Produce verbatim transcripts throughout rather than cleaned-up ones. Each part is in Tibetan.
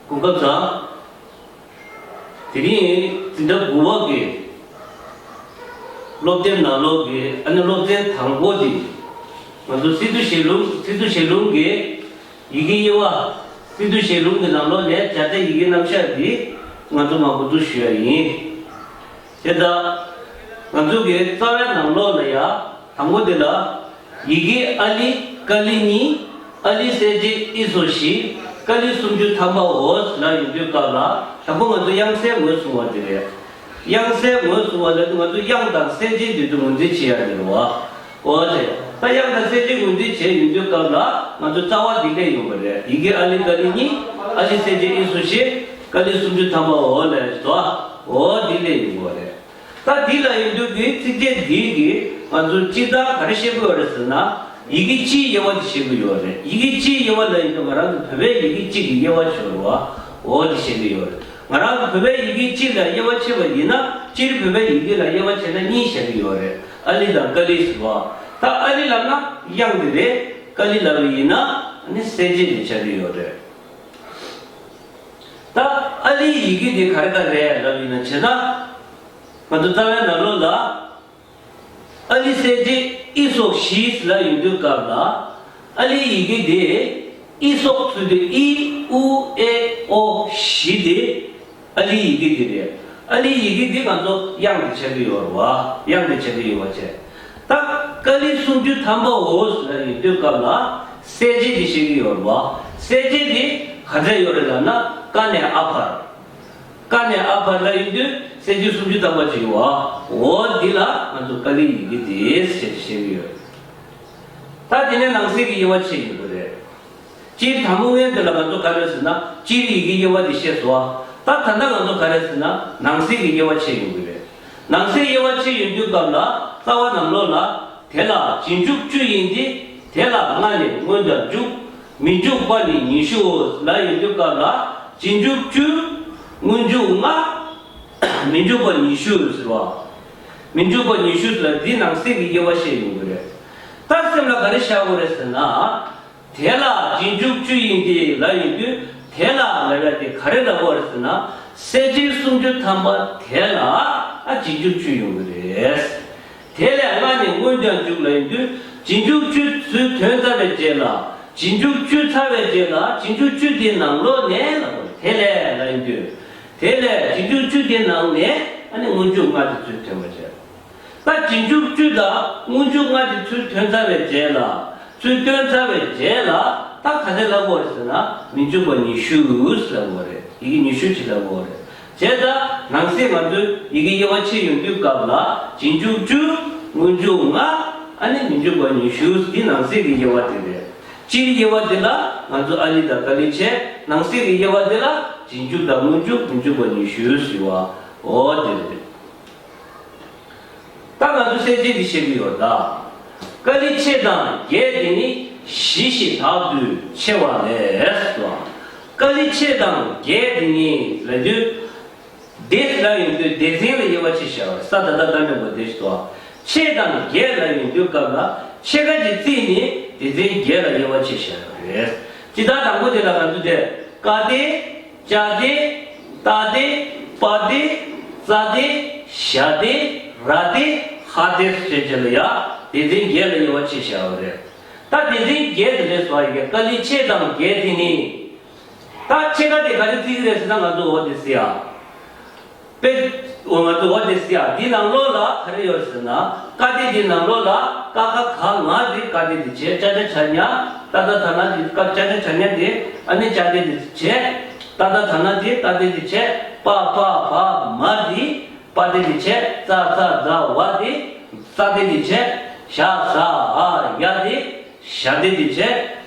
གོ་སྐབས་དང་། དེ་རིང་འཛིན་གྲྭ་དགུ་པ་གི་སློབ་དེབ་ནང་ལོགས་ཀྱི་ཨ་ནི་སློབ་ཚན་དང་པོ་དེ། ང་ཚོ་སི་ཏུ་ཞལ་ལུང་། སི་ཏུ་ཞལ་ལུང་གི་ཡི་གེ་དབྱེ་བ། སི་ཏུ་ཞལ་ལུང་གི་ནང་ལོགས་ནས་བྱ་བྱེད་ཡི་གེ་རྣམ་གཞག་འདི་ང་ཚོ་མར་འགོ་འཛུགས་ཞུ་ཡ་ཡིན། དེ་ལྟར་ང་ཚོ་གི་རྩ་བའི་ནང་ལོགས་ལ་ཡ། དང་པོ་དེ་ལ། ཡི་གེ་ཨཱ་ལི་ཀཱ་ལི་གཉིས། ཨཱ་ལི་གསལ་བྱེད་ཨི་སོགས་བཞི། ཀཱ་ལི་སུམ་ཅུ་ཐམ་པའོ་ལབ་ཡོང་དུས་སྐབས་ལ། དང་པོ་ང་ཚོ་དབྱངས་གསལ་ངོས་བཟུང་བ་དེ་རེད། དབྱངས་གསལ་ངོས་བཟུང་བ་ལབ་དུས་ང་ཚོ་དབྱངས་དང་གསལ་བྱེད་དེ་ཚོ་ངོས་འཛིན་བྱེད་ཡ་དེ་རེད་བ། འོ་དེ། ད་དབྱངས་དང་གསལ་བྱེད་ངོས་འཛིན་བྱེད་ཡོང་དུས་སྐབས་ལ་ང་ཚོ་རྩ་བ་འདི་སླེབས་ཡོང་བ་རེད། ཡི་གེ་ཨཱ་ལི་ཀཱ་ལི་གཉིས། ཨཱ་ལི་གསལ་བྱེད་ཨི་སོགས་བཞི། ཀཱ་ལི་སུམ་ཅུ་ཐམ་པའོ་ལབ་དོ། འོ་འདི་སླེབས་ཡོང་བ་རེད། ད་འདི་ལ་ཡོང་དུས་ཀྱི་ཚིགས་བཅད་འདི་གིས་ང་ཚོ་སྤྱིར་བཏང་ག་རེ་བཤད་ཀྱི་ཡོད་རེད་ཟེར་ན། ཡི་གེ་སྤྱིའི་དབྱེ་བ་དེ་བཤད་ཀྱི་ཡོད་རེད། ཡི་གེ་སྤྱིའི་དབྱེ་བ་ལ་ཡིན་ན་ང་རང་ཚོ་བོད་པའི་ཡི་གེ་གཅིག་གི་དབྱེ་བ་ཤོད་རེད་བ། འོ་དེ་བཤད་ཀྱི་ཡོད་རེད། ང་རང་ཚོ་བོད་པའི་ཡི་གེ་གཅིག་ལ་དབྱེ་བ་ཕྱེ་བ་ཡིན་ན། སྤྱིར་བོད་པའི་ཡི་གེ་ལ་དབྱེ་བ་ཕྱེ་ན་གཉིས་བཤད་ཀྱི་ཡོད་རེད། ཨཱ་ལི་དང་ཀཱ་ལི་ཟེར་བ། ད་ཨཱ་ལི་ལབ་ན་དབྱངས་དེ་རེད། ཀཱ་ལི་ལབ་པ་ཡིན་ན་ཨ་ནི་གསལ་བྱེད་དེ་ཆགས་ཀྱི་ཡོད་རེད། ད་ཨཱ་ལིའི་ཡི་གེ་དེ་ག་རེ་ག་རེ་རེད་ལབ་ཡིན་ན་བྱས་ན། ང་ཚོ་རྩ་བའི་ནང་ལོགས་ལ། ཨཱ་ལི་གསལ་བྱེད་ཨི་སོགས་བཞི་ལབ་ཡོང་དུས་སྐབས་ལ། ཨཱ་ལིའི་ཡི་གེ་དེ་ཨི་སོགས་ཚུལ་དུ་ཨི་ཨུ་ཨེ་ཨོ་བཞི་དེ་ཨཱ་ལིའི་ཡི་གེ་དེ་རེད། ཨཱ་ལིའི་ཡི་གེ་དེ་ང་ཚོ་དབྱངས་དེ་ཆགས་ཀྱི་ཡོད་རེད་བ། དབྱངས་དེ་ཆགས་ཀྱི་ཡོད་པ་བྱས། ད་ཀཱ་ལི་སུམ་ཅུ་ཐམ་པའོ་ལབ་ཡོང་དུས་སྐབས་ལ་གསལ་བྱེད་དེ་བཤད་ཀྱི་ཡོད་རེད་བ། གསལ་བྱེད་དེ་ག་ཚད་ཡོད་རེད་ལབ་ན་ཀ་ནས་ཨ་བར། ཀ་ནས་ཨ་བར་ལ་ཡིན་དུས་གསལ་བྱེད་སུམ་ཅུ་ཐམ་པ་ཅིག་ཡོད་པ། འོ་འདི་ལ་ང་ཚོ་ཀཱ་ལིའི་ཡི་གེ་དེ་ཞེས་བཤད་ཀྱི་ཡོད། ད་དེ་ནས་ནང་གསེས་ཀྱི་དབྱེ་བ་ཕྱེ་ཡོང་གི་རེད། སྤྱིར་དང་པོ་ངས་འདི་ལ་ང་ཚོ་ག་རེ་ཟེར་ན། སྤྱིར་ཡི་གེ་དབྱེ་བ་དེ་བཤད་སོང་བ། ད་ད་ལྟ་ང་ཚོ་ག་རེ་ཟེར་ན། ནང་གསེས་ཀྱི་དབྱེ་བ་ཕྱེ་ཡོང་གི་རེད། ནང་གསེས་དབྱེ་བ་ཕྱེ་ཡོང་དུས་སྐབས་ལ་རྩ་བ་ནང་ལོགས་ལ། དེ་ལ་རྗེས་འཇུག་བཅུ་ཡིན་ཏེ། དེ་ལ་ལྔ་ནི་སྔོན་དུ་འཇུག་མི་འཇུག་པ་ནི་ཉི་ཤུའོ་ལབ་ཡོང་དུས་སྐབས་ལ། རྗེས་འཇུག་བཅུ། སྔོན་འཇུག་ལྔ། མི་འཇུག་པ་ཉི་ཤུ་ཟེར་བ། མི་འཇུག་པ་ཉི་ཤུ་ཟེར་ལ་འདི་ནང་གསེས་ཀྱི་དབྱེ་བ་བཤད་ཡོང་གི་རེད། ད་སེམས་ལ་ག་རེ་བཞག་དགོས་རེད་ཟེར་ན། དེ་ལ་རྗེས་འཇུག་བཅུ་ཡིན་ཏེ་ལབ་ཡོང་དུས། དེ་ལ་ལབ་ཡ་དེ་ག་རེ་ལབ་དགོས་རེད་ཟེར་ན། གསལ་བྱེད་སུམ་ཅུ་ཐམ་པ་དེ་ལ་ཨ་རྗེས་འཇུག་བཅུ་ཡོང་གི་རེད། དེ་ལས་ལྔ་ནི་སྔོན་དུ་འཇུག་ལབ་ཡོང་དུས། རྗེས་འཇུག་བཅུ་ཚུར་ཐོན་ཚར་བའི་རྗེས་ལ། རྗེས་འཇུག་བཅུ་ཚར་བའི་རྗེས་ལ་རྗེས་འཇུག་བཅུ་དེའི་ནང་ལོགས་ནས་ལབ་དགོས་རེད། དེ་ལས་ལབ་ཡོང་དུས། དེ་ལས་རྗེས་འཇུག་བཅུ་དེའི་ནང་ནས་ཨ་ནི་སྔོན་འཇུག་ལྔ་དེ་ཚུར་ཐོན་པ་བྱས། ད་རྗེས་འཇུག་བཅུ་དང་སྔོན་འཇུག་ལྔ་དེ་ཚུར་ཐོན་ཚར་བའི་རྗེས་ལ། ཚུར་བཏོན་ཚར་བའི་རྗེས་ལ་ད་ག་ཚད་ལབ་དགོས་རེད་ཟེར་ན། མི་འཇུག་པ་ཉི་ཤུ་ལབ་དགོས་རེད། ཡི་གེ་ཉི་ཤུ་ཅིག་ལབ་དགོས་རེད། བྱས་ཙང་ནང་གསེས་ང་ཚོས་ཡི་གེ་དབྱེ་བ་ཕྱེ་ཡོང་དུས་སྐབས་ལ། རྗེས་འཇུག་བཅུ། སྔོན་འཇུག་ལྔ། ཨ་ནི་མི་འཇུག་པ་ཉི་ཤུ། འདི་ནང་གསེས་ཀྱི་དབྱེ་བ་དེ་རེད། སྤྱིའི་དབྱེ་བ་འདི་ལ་ང་ཚོ་ཨཱ་ལི་དང་ཀཱ་ལི་བྱས། ནང་གསེས་ཀྱི་དབྱེ་བ་འདི་ལ་རྗེས་འཇུག་དང་སྔོན་འཇུག་མི་འཇུག་པ་ཉི་ཤུ་ཟེར་བ། འོ་དེ་རེད། ད་ང་ཚོ་གསལ་བྱེད་འདི་བཤད་ཀྱི་ཡོད་ད། ཀཱ་ལི་ཕྱེད་དང་བརྒྱད་དེ་ནི་བཞི་ཞེས་དག་ཏུ་ཕྱེ་བ་ལས་སོ། ཀཱ་ལི་ཕྱེད་དང་བརྒྱད་དེ་ནི་ལབ་དུས། སྡེ་ལབ་ཡོང་དུས་སྡེ་ཚན་ལ་དབྱེ་བ་ཕྱེ་བྱ་བ། ས་ད་བཏགས་སྡ་མ་འ་བ་སྡེ་ཞེས་སོ། ཕྱེད་དང་བརྒྱད་ལབ་ཡོང་དུས་སྐབས་ལ་ཕྱེད་ཀ་གི་རྩིས་ནི་སྡེ་ཚན་བརྒྱད་ལ་དབྱེ་བ་ཕྱེ་བྱ་བ་རེད། ཇི་ལྟར་དང་པོ་དེ་ལ་ང་ཚོ་དེ། ཀ་སྡེ། ཅ་སྡེ། ཏ་སྡེ། པ་སྡེ། ཙ་སྡེ། ཞ་སྡེ། ར་སྡེ། ཧ་སྡེ་ཞེས་བྱས་ལ་ཡ། སྡེ་ཚན་བརྒྱད་ལ་དབྱེ་བ་ཕྱེ་བྱ་བ་རེད། ད་སྡེ་ཚན་བརྒྱད་དེ་ལས་སོ་ཡི་གེ་ཀཱ་ལི་ཕྱེད་དང་བརྒྱད་དེ་ནི། ད་ཕྱེད་ཀ་དེ་ག་རེ་བརྩི་གི་རེད་ཟེར་ན། ང་ཚོ་འོ་དེ་ཟེར་ཡ། དཔེ། འོ་ང་ཚོ་འོ་དེ་ཟེར་ཡ། འདི་ནང་ལོགས་ལ་ག་རེ་ཡོད་ཟེར་ན། ཀ་སྡེ་འདི་ནང་ལོགས་ལ་ཀ་ཁ་ག་ང་དེ་ཀ་སྡེ་དེ་བྱས། ཅ་ཆ་ཇ་ཉ། ཏ་བཏགས་ད་ན་དེ་ཀ། ཅ་ཆ་ཇ་ཉ་དེ་ཨ་ནི་ཅ་སྡེ་དེ་བྱས། ཏ་བཏགས་ད་ན་དེ་ཏ་སྡེ་དེ་བྱས། པ་ཕ་བ་མ་དེ་པ་སྡེ་དེ་བྱས། ཙ་ཚ་ཛ་ཝ་དེ་ཙ་སྡེ་དེ་བྱས། ཞ་ཟ་འ་ཡ་དེ་ཞ་སྡེ་དེ་བྱས།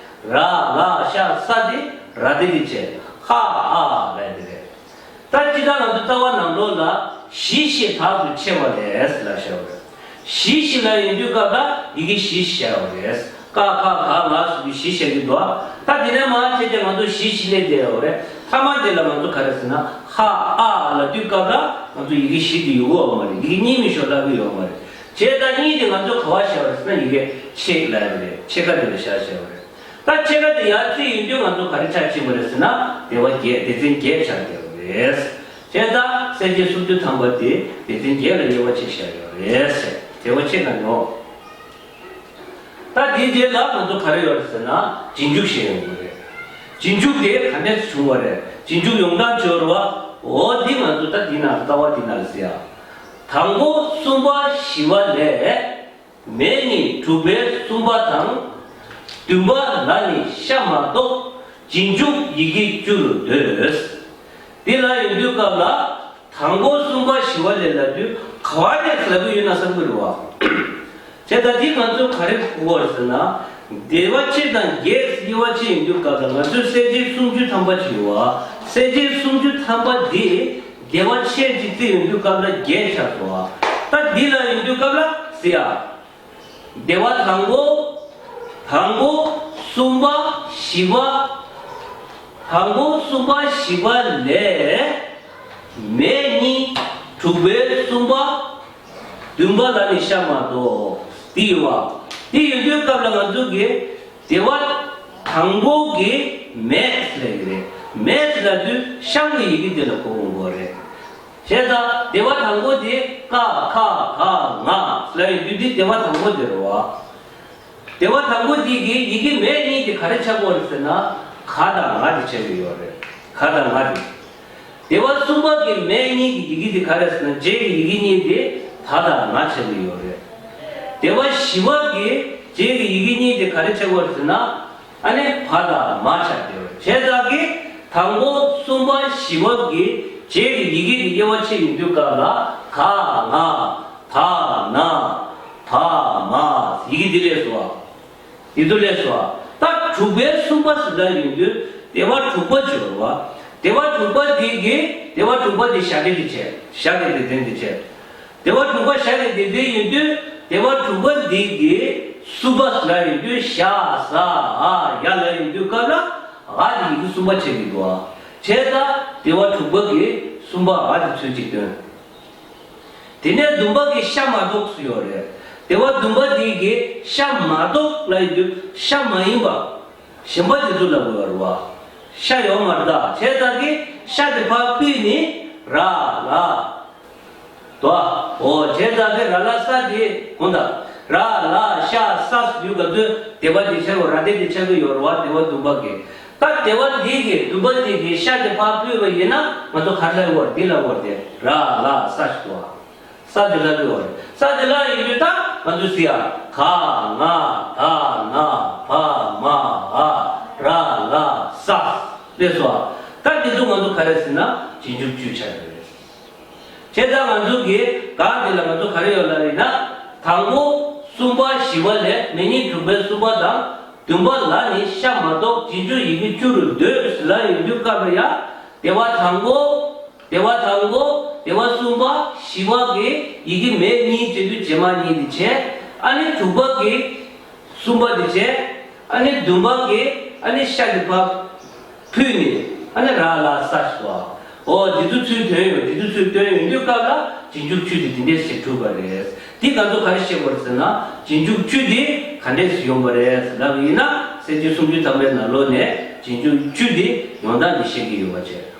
ར་ལ་ཤ་ས་དེ་ར་སྡེ་དེ་བྱས། ཧ་ཨ་ལ་དེ་རེད། ད་སྤྱིར་བཏང་ང་ཚོ་རྩ་བ་ནང་ལོགས་ལ་བཞི་ཞེས་དག་ཏུ་ཕྱེ་བ་ལས་ལབ་བྱ་བ་རེད། བཞི་ཞེས་ལབ་ཡོང་དུས་སྐབས་ལ་ཡི་གེ་བཞི་ཞེས་བྱ་བ་རེད། ཀ་ཁ་ག་ང་སོགས་ཀྱི་བཞི་བཤད་ཀྱི་འདུག་ད་དེ་ནས་མར་བྱས་ཏེ་ང་ཚོ་བཞི་བཞི་ལས་བསྡད་ཡོད་རེད། མཐའ་མ་དེ་ལ་ང་ཚོ་ག་རེ་ཟེར་ན། ཧ་ཨ་ལབ་དུས་སྐབས་ལ་ང་ཚོ་ཡི་གེ་བཞི་དེ་ཡོད་ཡོད་མ་རེད། ཡི་གེ་གཉིས་མི་ཤོར་ལབ་ཀྱི་ཡོད་མ་རེད། བྱས་ཙང་གཉིས་དེ་ང་ཚོ་ག་པར་བཞག་པ་རེད་ཟེར་ན། ཡི་གེ་ཕྱེད་ལབ་ཡོད་རེད། ཕྱེད་ཀ་དེ་ལ་བཞག་བཞག་པ་རེད། ད་ཕྱེད་ཀ་དེ་ཡར་བརྩིས་ཡོང་དུས་ང་ཚོ་ག་རེ་ཆགས་ཕྱིན་པ་རེད་ཟེར་ན། སྡེ་བ་བརྒྱད། སྡེ་ཚན་བརྒྱད་ཆགས་བསྡད་པ་རེད། བྱས་ཙང་གསལ་བྱེད་སུམ་ཅུ་ཐམ་པ་དེ་སྡེ་ཚན་བརྒྱད་ལ་དབྱེ་བ་ཕྱེ་བཞག་ཡོད་རེད་ཟེར། དེ་བ་ཕྱེད་ཀ་ནོ། ད་དེའི་རྗེས་ལ་ང་ཚོ་ག་རེ་ཡོད་རེད་ཟེར་ན། རྗེས་འཇུག་བཤད་ཡོང་གི་རེད། རྗེས་འཇུག་དེ་ག་འདྲས་བྱུང་བ་རེད། རྗེས་འཇུག་ཡོང་སྟངས་སྦྱོར་བ། འོ་འདི་ང་ཚོ་ད་འདི་ན་རྩ་བ་འདི་ན་རེད་ཟེར་ཡ། དང་པོ་གསུམ་པ་བཞི་པ་ལས། མེ་གཉིས་དྲུག་པའི་གསུམ་པ་དང་། བདུན་པ་ལ་ནི་ཤ་མ་གཏོགས། རྗེས་འཇུག་ཡི་གེ་བཅུ་རུ་འདོད། འདི་ལ་ཡོང་དུས་སྐབས་ལ། དང་པོ་གསུམ་པ་བཞི་པ་ལས་ལབ་དུས་ག་བ་ནས་ལབ་ཀྱི་ཡོད་ན་བསམ་གྱི་རེད་བ། བྱས་ཙང་འདི་ང་ཚོས་ག་རེ་གོ་དགོས་རེད་ཟེར་ན། སྡེ་བ་ཕྱེད་དང་བརྒྱད་དབྱེ་བ་ཕྱེ་ཡོང་དུས་སྐབས་ལ་ང་ཚོས་གསལ་བྱེད་སུམ་ཅུ་ཐམ་པ་ཅིག་ཡོད་བ། གསལ་བྱེད་སུམ་ཅུ་ཐམ་པ་འདི་སྡེ་བ་ཕྱེད་ཅིག་བརྩིས་ཡོང་དུས་སྐབས་ལ་བརྒྱད་ཆགས་སོང་བ། ད་འདི་ལ་ཡོང་དུས་སྐབས་ལ་ཟེར་ཡ། སྡེ་བ་དང་པོ། དང་པོ། གསུམ་པ། བཞི་པ། དང་པོ་གསུམ་པ་བཞི་པ་ལས། མེ་གཉིས་དྲུག་པའི་གསུམ་པ། བདུན་པ་ལ་ནི་ཤ་མ་གཏོགས། འདི་ཡོད་བ། འདི་ཡོད་དུས་སྐབས་ལ་ང་ཚོ་གིས་སྡེ་བ་དང་པོ་གི་མེ་ཟེར་གྱི་རེད། མེ་ཟེར་ལབ་དུས་ཤ་གི་ཡི་གེ་དེ་ལ་གོ་དགོས་རེད། བྱས་ཙང་སྡེ་བ་དང་པོ་དེ་ཀ་ཁ་ག་ང་ལ་ཡོད་དུས་འདི་སྡེ་བ་དང་པོ་དེ་རེད་བ། སྡེ་བ་དང་པོ་འདི་གི་ཡི་གེ་མེ་གཉིས་དེ་ག་རེ་ཆགས་ཀྱི་ཡོད་རེད་ཟེར་ན། ག་དང་ང་དེ་ཆགས་ཀྱི་ཡོད་རེད། ག་དང་ང་དེ། སྡེ་བ་གསུམ་པ་གི་མེ་གཉིས་ཀྱི་ཡི་གེ་དེ་ག་རེ་ཟེར་ན། རྗེས་ཀྱི་ཡི་གེ་གཉིས་དེ་ད་དང་ང་ཆགས་ཀྱི་ཡོད་རེད། སྡེ་བ་བཞི་པ་གི་རྗེས་ཀྱི་ཡི་གེ་གཉིས་དེ་ག་རེ་ཆགས་ཀྱི་ཡོད་རེད་ཟེར་ན། ཨ་ནི་བ་དང་མ་ཆགས་ཀྱི་ཡོད་རེད། བྱས་ཙང་གི་དང་པོ་གསུམ་པ་བཞི་པ་གི་རྗེས་ཀྱི་ཡི་གེ་དེ་དབྱེ་བ་ཕྱེ་ཡོང་དུས་སྐབས་ལ་ག་ང་། ད་ན། བ་མ། ཡི་གེ་འདི་སླེབས་སོང་བ། འདི་ཚོ་སླེབས་སོང་བ། ད་དྲུག་པའི་གསུམ་པ་ཟེར་ལ་ཡོང་དུས་སྡེ་བ་དྲུག་པ་སྦྱོར་བ། སྡེ་བ་དྲུག་པ་འདི་གི་སྡེ་བ་དྲུག་པ་འདི་ཞྭ་སྡེ་འདི་བྱས། ཞྭ་སྡེ་འདི་དོན་འདི་བྱས། སྡེ་བ་དྲུག་པ་ཞྭ་སྡེ་འདི་འདི་ཡོང་དུས་སྡེ་བ་དྲུག་པ་འདི་གི་གསུམ་པ་ཟེར་ལ་ཡོང་དུས་ཞ་ཟ་འ་ཡ་ལ་ཡོང་དུས་སྐབས་ལ་འ་འདི་ཡི་གེ་གསུམ་པ་བྱས་འདི་འདུག་བ། བྱས་ཙང་སྡེ་བ་དྲུག་པ་གི་གསུམ་པ་འ་འདི་ཚུལ་གཅིག་སྟོན། དེ་ནས་བདུན་པ་གི་ཤ་མ་གཏོགས་སུ་ཡོད་རེད། སྡེ་བ་བདུན་པ་འདི་གི་ཤ་མ་གཏོགས་ལ་ཡོད་དུས་ཤ་མ་ཡིན་པ། གཞན་པ་དེ་ཚོ་ལ་གོ་ཡོད་རེད་བ། ཤ་ཡོད་མ་རེད་ད། བྱས་ཙང་གི་ཤ་དེ་ཕར་ཕུད་ནི་ར་ལ། དོ། འོ་བྱས་ཙང་གི་ར་ལ་ས་དེ་གོ་ད། ར་ལ་ཤ་ས་ཡོད་ག་དུས་སྡེ་བ་དེ་ཆགས་ཡོད། ར་སྡེ་དེ་ཆགས་ཀྱི་ཡོད་རེད་བ། སྡེ་བ་བདུན་པ་གི། ད་སྡེ་བ་འདི་གི་བདུན་པ་འདི་གི་ཤ་དེ་ཕར་ཕུད་པ་ཡིན་ན་ང་ཚོ་ག་རེ་ལབ་དགོས་རེད། འདི་ལབ་དགོས་རེད་དེ། ར་ལ་ས་ཞིག་འདུག་བ། ས་དེ་ལ་ལུས་པ་རེད། ས་དེ་ལ་ཡིན་དུས་ད་ང་ཚོས་ཟེར་ཡ། ག་ང་ད་ན་བ་མ་འ་ར་ལ་ས་སླེབས་སོང་བ། ད་འདི་ཚོ་ང་ཚོ་ག་རེ་ཟེར་ན་རྗེས་འཇུག་བཅུ་ཆགས་ཀྱི་རེད། བྱས་ཙང་ང་ཚོ་གི་ག་འདི་ལ་ང་ཚོ་ག་རེ་ཡོད་ལབ་ཡིན་ན། དང་པོ་གསུམ་པ་བཞི་པ་ལས་མེ་གཉིས་དྲུག་པའི་གསུམ་པ་དང་། བདུན་པ་ལ་ནི་ཤ་མ་གཏོགས། རྗེས་འཇུག་ཡི་གེ་བཅུ་རུ་འདོད་ཟེར་ལ་ཡོང་དུས་སྐབས་ལ་ཡ། སྡེ་བ་དང་པོ། སྡེ་བ་དང་པོ། སྡེ་བ་གསུམ་པ། བཞི་པ་གི་ཡི་གེ་མེ་གཉིས་བྱེད་དུས་རྗེས་མ་གཉིས་དེ་བྱས། ཨ་ནི་དྲུག་པ་གི་གསུམ་པ་དེ་བྱས། ཨ་ནི་བདུན་པ་གི་ཨ་ནི་ཤ་དེ་ཕར་ཕུད་ནས་ཨ་ནི་ར་ལ་ས་ཞིག་འདུག་བ། འོ་འདི་ཚོ་ཚུར་ཐོན་ཡོང་། འདི་ཚོ་ཚུར་ཐོན་ཡོང་དུས་སྐབས་ལ་རྗེས་འཇུག་བཅུ་དེ་འདི་འདྲས་ཞིག་གྲུབ་པ་རེད། འདི་ང་ཚོ་ག་རེ་བཤད་དགོས་རེད་ཟེར་ན། རྗེས་འཇུག་བཅུ་དེ་ག་འདྲས་སུ་ཡོང་པ་རེད་ལབ་ཡིན་ན། གསལ་བྱེད་སུམ་ཅུ་ཐམ་པའི་ནང་ལོགས་ནས་རྗེས་འཇུག་བཅུ་དེ་ཡོང་སྟངས་འདི་བཤད་ཀྱི་ཡོད་པ་བྱས།